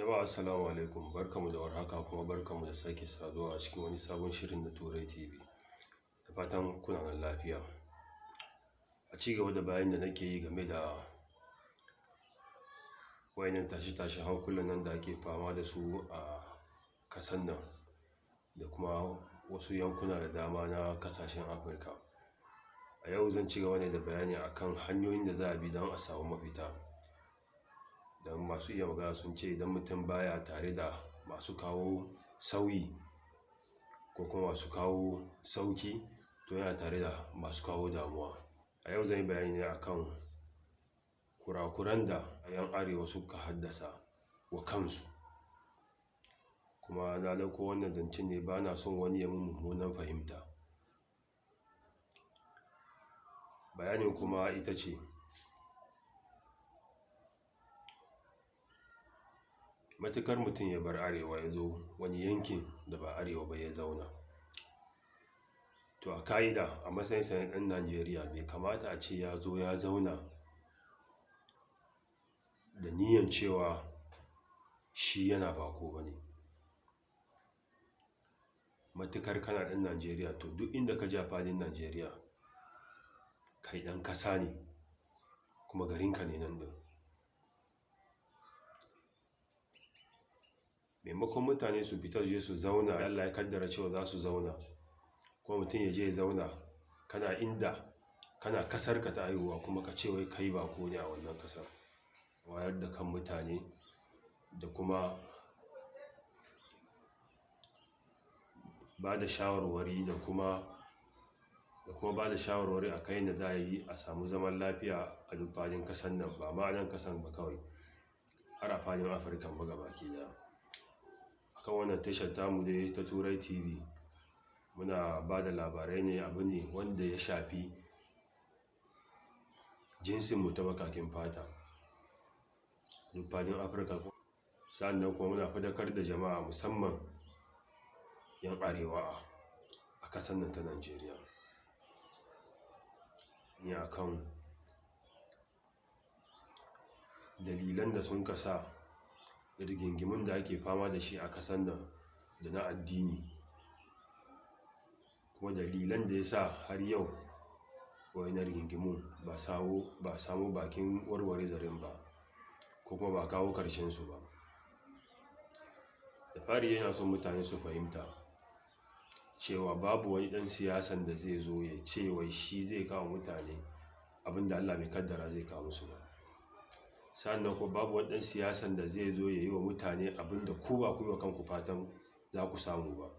Jama'a assalamu alaikum, barkanmu da warhaka kuma barkanmu da sake saduwa a cikin wani sabon shirin na Turai TV. Da fatan kuna nan lafiya. A ci gaba da bayanin da nake yi game da wayannan tashe-tashen hankulan nan da ake fama da su a ƙasan nan da kuma wasu yankuna da dama na ƙasashen Afirka. A yau zan ci gaba ne da bayani akan hanyoyin da za a bi don a samu mafita. Don masu iya magana sun ce idan mutum baya tare da masu kawo sauyi ko kuma masu kawo sauƙi, to yana tare da masu kawo damuwa. A yau zan yi bayani ne akan kurakuran da 'yan arewa suka haddasa wa kansu. Kuma na ɗauko wannan zancen ne, ba na son wani ya min mummunan fahimta. Bayanin kuma ita ce, matuƙar mutum ya bar arewa ya zo wani yankin da ba arewa ba ya zauna, to a ƙa'ida a matsayinsa na ɗan Najeriya bai kamata a ce ya zo ya zauna da niyyan cewa shi yana baƙo ba ne. Matuƙar kana ɗan Najeriya, to duk inda ka je a faɗin Najeriya kai ɗan ƙasa ne, kuma garinka ne nan ɗin. Maimakon mutane su fita su je su zauna, Allah ya kaddara cewa za su zauna, ko mutum ya je ya zauna, kana inda kana ƙasarka ta haihuwa kuma ka ce wai kai baƙo ne a wannan ƙasar. Wayar da kan mutane da kuma ba da shawarwari da kuma ba da shawarwari a kan yadda za a yi a samu zaman lafiya a duk faɗin ƙasar nan, ba ma nan ƙasan ba kawai, har a faɗin Afirka ma gabaki ɗaya. A kan wannan tashar tamu dai ta Turai TV, muna ba da labarai ne, abu ne wanda ya shafi jinsinmu ta baƙaƙen fata duk faɗin Afirka. Sa'annan kuma muna faɗakar da jama'a, musamman 'yan arewa a ƙasar nan ta Najeriya. Ne akan dalilan da sun sa rigingimun da ake fama da shi a ƙasar nan da na addini, kuma dalilan da ya sa har yau wayannan rigingimun ba samu bakin warware zaren ba, ko kuma ba kawo ƙarshen su ba. Da fari yana son mutane su fahimta cewa babu wani ɗan siyasan da zai zo ya ce wai shi zai kawo mutane abin da Allah bai kaddara zai kawo musu ba. Sa'annan kuma babu wani ɗan siyasan da zai zo ya yi wa mutane abin da ku ba ku yi wa kanku fatan za ku samu ba.